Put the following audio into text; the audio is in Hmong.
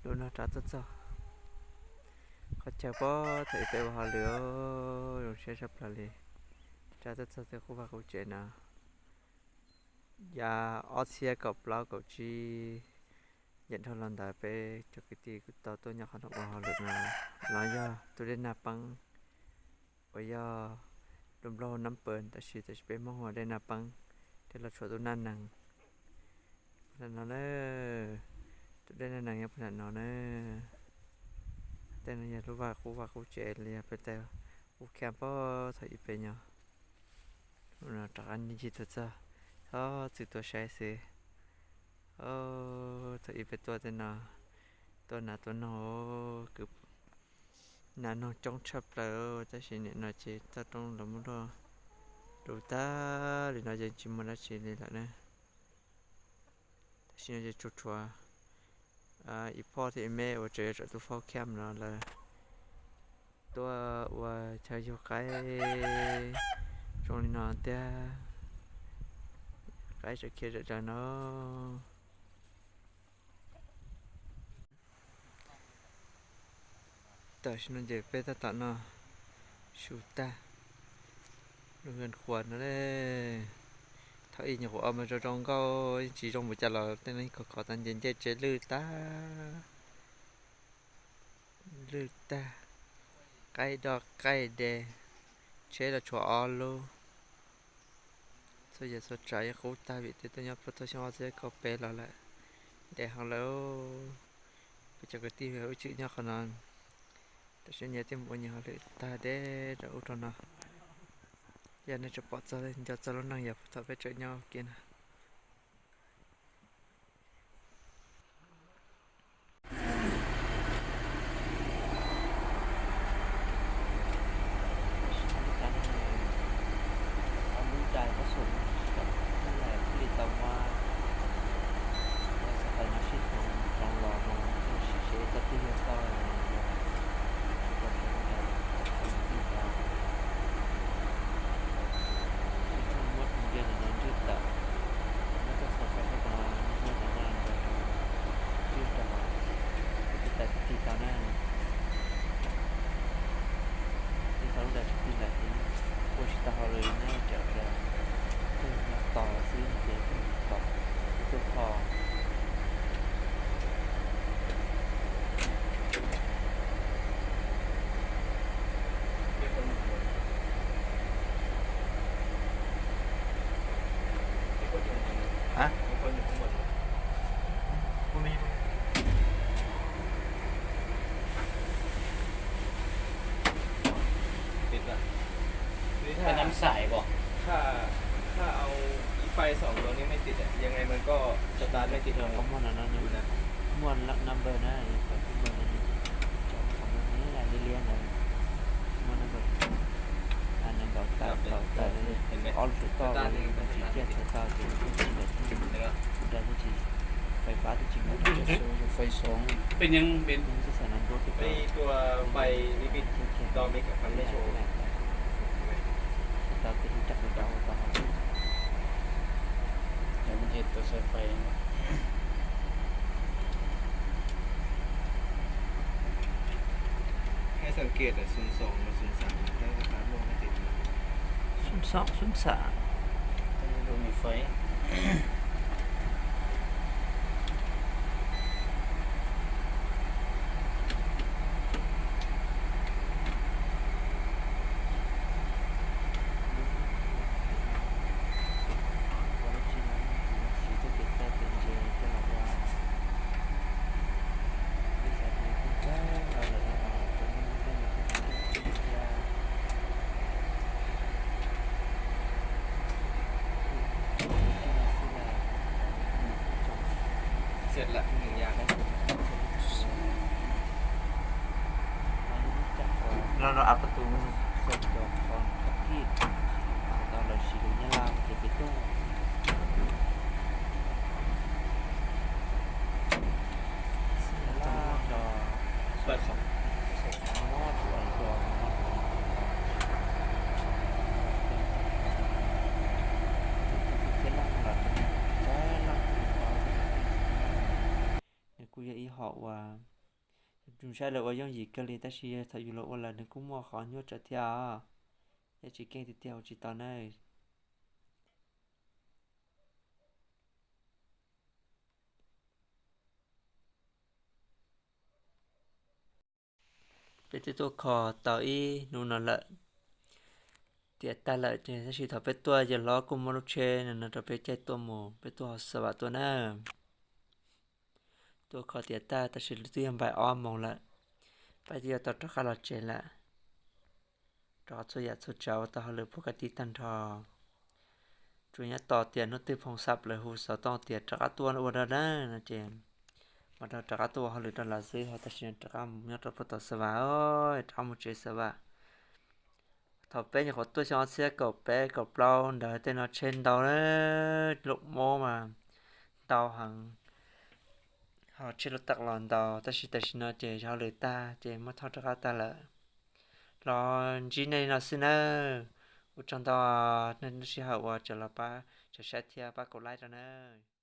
Lub no rov tuaj txog qhov chaw pab thaum ub peb ua hauj lwm, zoo siab tshaj plaws li. Rov tuaj txog tej qub vaj qub tsev no, yav ob txhiab kaum plaub kaum tsib, ncaim dhau los ntawd peb cov kwv tij kuj tau tuaj nyob qhov no ua hauj lwm no. No yog tus dej Naj Peeb uas yog lus Nplog hu Nab Pawg, tab sis tam sim peb Hmoob hu dej Naj Peeb, dej los tshuav tus Naj Nees. Puag nram no na, tus dej Naj Nees nyob puag nram no na. Tej no yog lub vaj qub vaj qub tsev los yog peb tej qub kham pab thaum ub peb nyob. Rov qab ncig tuaj txog, txhob txwm tuaj saib xwb. Thaum ub peb tuaj tej no, tuaj nas tuaj noog, kwv nas noog coob tshaj plaws, tab sis nim no ces toj roob los muab luaj lus tag li no ces tsis muaj dab tsi li lawm na. Tam sim no ces tsuas tshuav ib phoj thiab ib me uas tseem yuav tsam tus phoj kham no lawm. Tuaj ua chaw yug qaib zoo li no thiab, qaib tseem khiav zom zaws no. Tam sim no ces peb tab tom noj su tag, lub nqaij qhuav no. Thaum ub nyuam qhuav ua mas zoo zoo nkauj, yeej tsis zoo npaum cas los tej no yeej khov khov tag, nce ncej tsev lwj tag, lwj tag, qaib doj qaib de, tsheb los tshuav ob lub. Txhua yam txhua tsav yeej qub tag vim tias tuaj nyob plaub tug xyoo ob txhiab kaum peb los lawm, ntev heev lawm. Peb cov kwv tij wb tswm nyob qhov no, tam sim no nyias twb mus ua nyias hauj lwm tag deb rau ub rau no. Yog nej tseem pom txog nco txog lub neej yog thaum peb tseem nyob kiag na. Tig tau na, tig tau lub daim tig lawm ces ua tsis tau hauj lwm na, cov tias tig tos xwb ces tig tos tuaj kho. Tiดละ เป็นน้ำใสบ่ ถ้า ถ้าเอาอีไฟสองดวงนี้ไม่ติดอะ ยังไงมันก็สตาร์ทไม่ติด เขาม่วนอันนั้นอยู่นะ ม่วนลักนัมเบอร์นะ เปิดขึ้นเบอร์นี้ จอดคอมเมนต์นี้แหละเรียนเลย ม่วนนัมเบอร์ อันนั้นเราตัดเราตัดเลย เห็นไหม ออลสุดต่อเลย มันขี้เกียจจะต่อจริงๆ เลย ได้ไม่จริง ไฟฟ้าที่จริงมันจะสู้อยู่ไฟสอง เป็นยังเป็น มันจะใส่น้ำรถไป ไอ้ตัวไฟลิมิตดอมิกอะมันไม่โชว์ เราจะรู้จักในการเอาตอนนั้น เดี๋ยวมันเห็นตัวสายไฟนะ ให้สังเกตอะ ศูนย์สองกับศูนย์สาม ถ้าสตาร์ทโหมดไม่ติดนะ ศูนย์สอง ศูนย์สาม ต้องดูมีไฟ เสร็จละหนึ่งอย่าง Los no av pas tus. Nws kuj yog ib hom uas Saib lawv ua yooj yim kawg li tab sis thaum yus los ua lawm nws kuj muaj qhov nyuaj tsawv thiab os. Yog tsis keej tiag tiag ua tsis tau nawb. Peb twb tuaj kho tau ib hnub no lawm, tiav tag lawm ces tab sis thaum peb tuaj yawg hlob kuj muab lub tsheb no no rau peb caij tuaj mus, peb tuaj hauv Xav Vam tuaj na. Tuaj kho tiav tag tab sis twb yog npaim ob moos lawm, peb twb yuav tau rov qab los tsev lawm. Rau qhov txhua yam txhua tsav ua tau hauj lwm puag kab tib tag nrho. Tsuas nyob tos tias hnub twg phoo xab plaws hu xov tooj tias rov qab tuaj ua dab dab no ces mam rov qab tuaj ua hauj lwm rau lawv xwb. Ho tam sim no rov qab mus nyob rau puag tom Xav Vam, rov qab mus tsev Xav Vam. Thaum peb nyuam qhuav tuaj xyoo ob txhiab kaum peb kaum plaub ntawd tej no tsheb ntau, lub mob mas ntau heev, ho tsheb lub tawm los ntau, tab sis tam sim no ces hauj lwm tag ces muab thauj rov qab tag lawm. Los ntsib nej li no xwb nawb. Ua tsaug ntau nej lub sij hawm uas tseem los pab saib thiab pab kom like rau nawb.